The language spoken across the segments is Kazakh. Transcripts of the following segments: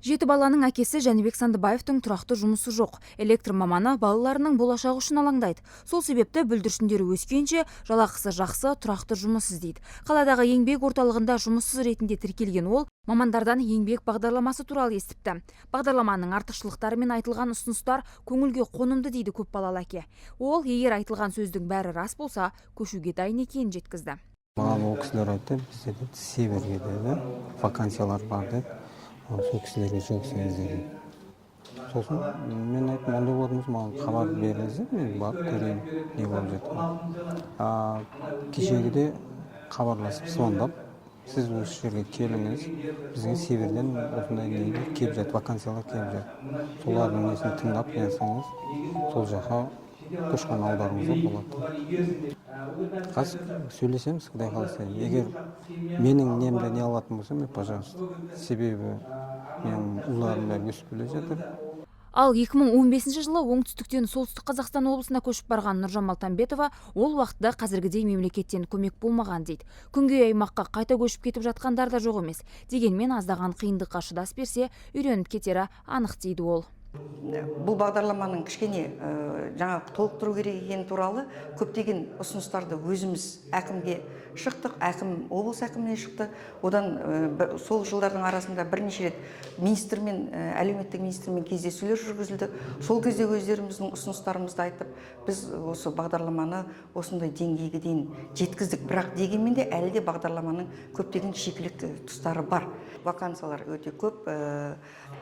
Жеті баланың әкесі Жәнібек Сандыбаевтың тұрақты жұмысы жоқ. Электр маманы балаларының болашағы үшін алаңдайды. Сол себепті бүлдіршіндері өскенше жалақысы жақсы, тұрақты жұмыс іздейді. Қаладағы еңбек орталығында жұмыссыз ретінде тіркелген ол мамандардан еңбек бағдарламасы туралы естіпті. Бағдарламаның артықшылықтары мен айтылған ұсыныстар көңілге қонымды, дейді көпбалалы әке. Ол егер айтылған сөздің бәрі рас болса, көшуге дайын екенін жеткізді. Маған ол кісілер айтты, бізде, деді, Северге, деді, вакансиялар бар деді, сол кісілерге жолықсаңыз деді. Сосын мен айттым: «Ондай болатын болса, маған хабар беріңіздер, мен барып көрейін не болып жатқанын». Кешегіде хабарласып, звондап: «Сіз осы жерге келіңіз, бізге Северден осындай нелер келіп жатыр, вакансиялар келіп жатыр, солардың несін тыңдап келсеңіз, сол жаққа көшкені аударуыңызға болады». Қазір сөйлесеміз, құдай қаласа. Егер менің немді не алатын болса, мен, пожалуйста, себебі менің ұлдарым бәрі өсіп келе жатыр. Ал 2015 жылы оңтүстіктен Солтүстік Қазақстан облысына көшіп барған Нұржамал Тамбетова ол уақытта қазіргідей мемлекеттен көмек болмаған дейді. Күнгей аймаққа қайта көшіп кетіп жатқандар да жоқ емес. Дегенмен аздаған қиындыққа шыдас берсе, үйреніп кетері анық, дейді ол. Бұл бағдарламаның кішкене жаңағы толықтыру керек екені туралы көптеген ұсыныстарды өзіміз әкімге шықтық, әкім, облыс әкіміне шықты. Одан сол жылдардың арасында бірнеше рет министрмен, әлеуметтік министрмен кездесулер жүргізілді. Сол кезде өздеріміздің ұсыныстарымызды айтып, біз осы бағдарламаны осындай деңгейге дейін жеткіздік. Бірақ дегенмен де әлі де бағдарламаның көптеген шикілік тұстары бар. Вакансиялар өте көп: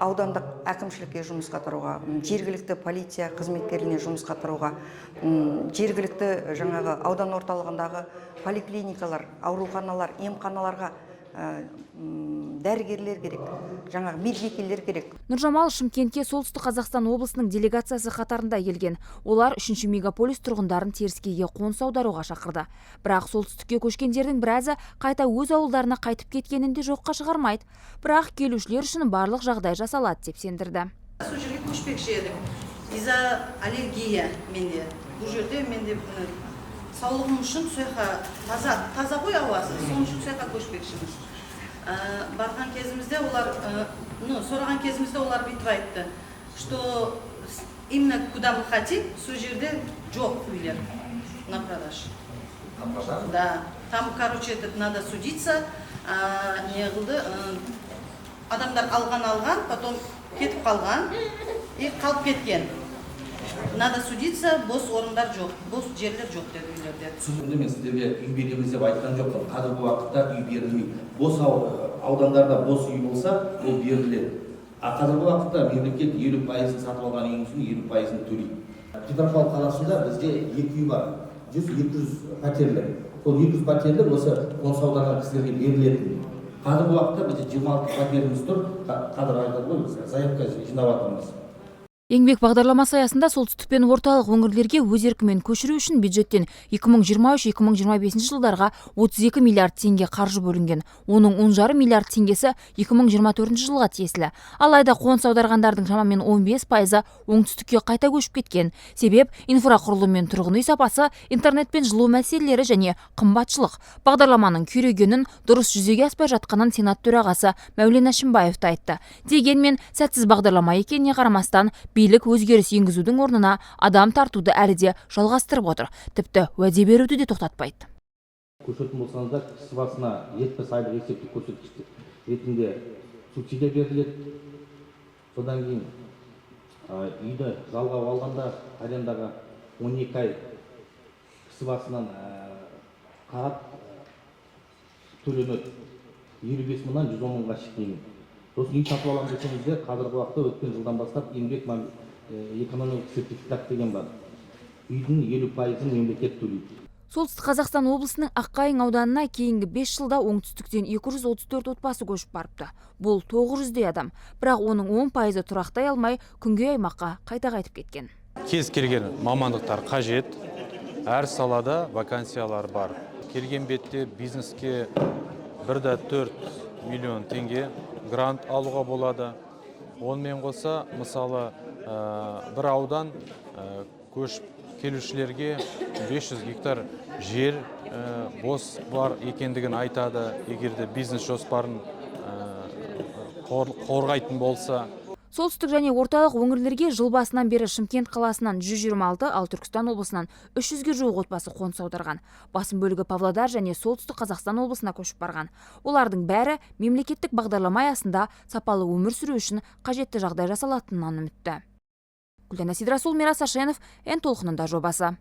аудандық әкімшілікке жұмысқа тұруға, жергілікті полиция қызметкеріне жұмысқа тұруға, жергілікті жаңағы аудан орталығындағы поликлиникалар, ауруханалар, емханаларға дәрігерлер керек, жаңағы медбикелер керек. Нұржамал Шымкентке Солтүстік Қазақстан облысының делегациясы қатарында келген. Олар үшінші мегаполис тұрғындарын теріскейге қоныс аударуға шақырды. Бірақ солтүстікке көшкендердің біразы қайта өз ауылдарына қайтып кеткенін де жоққа шығармайды. Бірақ келушілер үшін барлық жағдай жасалады деп сендірді. Сол жерге көшпекші едік. Из-за аллергия менде. Бұл жерде менде міне, саулығым үшін сол жаққа, таза, таза ғой ауасы, сол үшін сол жаққа көшпекшіміз. Барған кезімізде олар, ну, сұраған кезімізде олар бүйтіп айтты, что именно куда мы хотим, сол жерде жоқ үйлер на продаж. Да, там, короче, этот надо судиться, не қылды, адамдар алған алған, потом кетіп қалған и қалып кеткен. Надо судиться, бос орындар жоқ, бос жерлер жоқ деді үйлерде. Түсінікті, мен сіздерге үй береміз деп айтқан жоқпын. Қазіргі уақытта үй берілмейді. Бос аудандарда бос үй болса, ол беріледі. А қазіргі уақытта мемлекет 50%-ын, сатып алған үйіңіздің 50%-ын төлейді. Петропавл қаласында бізде екі үй бар, 100, 200 пәтерлі. Сол 200 пәтерлі осы қоныс аударған кісілерге берілетін. Қазіргі уақытта бізде 26 пәтеріміз тұр. Қазір айтады ғой, заявка жинап жатырмыз. Еңбек бағдарламасы аясында солтүстік пен орталық өңірлерге өз еркімен көшіру үшін бюджеттен 2023-2025 жылдарға 32 миллиард теңге қаржы бөлінген. Оның 10,5 миллиард теңгесі 2024 жылға тиесілі. Алайда қоныс аударғандардың шамамен 15%-ы оңтүстікке қайта көшіп кеткен. Себеп – инфрақұрылым мен тұрғын үй сапасы, интернет пен жылу мәселелері және қымбатшылық. Бағдарламаның күйрегенін, дұрыс жүзеге аспай жатқанын Сенат төрағасы Мәулен Әшімбаев та айтты. Дегенмен сәтсіз бағдарлама екеніне қарамастан, билік өзгеріс енгізудің орнына адам тартуды әлі де жалғастырып отыр. Тіпті уәде беруді де тоқтатпайды. Көшетін болсаңыздар, кісі басына 70 айлық есептік көрсеткіш ретінде субсидия беріледі. Содан кейін үйді жалға алғанда арендаға 12 ай кісі басынан қарап төленеді, 55 мыңнан 110 мыңға шейін. Сосын үй сатып аламын десеңіздер, қазіргі уақытта өткен жылдан бастап еңбек экономикалық сертификат деген бар, үйдің 50%-ын мемлекет төлейді. Солтүстік Қазақстан облысының Аққайың ауданына кейінгі 5 жылда оңтүстіктен 234 отбасы көшіп барыпты. Бұл 900-дей адам. Бірақ оның 10%-ы тұрақтай алмай, күнгей аймаққа қайта қайтып кеткен. Кез келген мамандықтар қажет, әр салада вакансиялар бар. Келген бетте бизнеске 1,4 миллион теңге грант алуға болады. Онымен қоса, мысалы, бір аудан көшіп келушілерге 500 гектар жер бос бар екендігін айтады. Егер де бизнес жоспарын Қорғайтын болса. Солтүстік және орталық өңірлерге жыл басынан бері Шымкент қаласынан 126, ал Түркістан облысынан 300-ге жуық отбасы қоныс аударған. Басым бөлігі Павлодар және Солтүстік Қазақстан облысына көшіп барған. Олардың бәрі мемлекеттік бағдарлама аясында сапалы өмір сүру үшін қажетті жағдай жасалатынынан үмітті. Гүлдана Сидрасул, Мирас Ашенов, Н толқынында жобасы.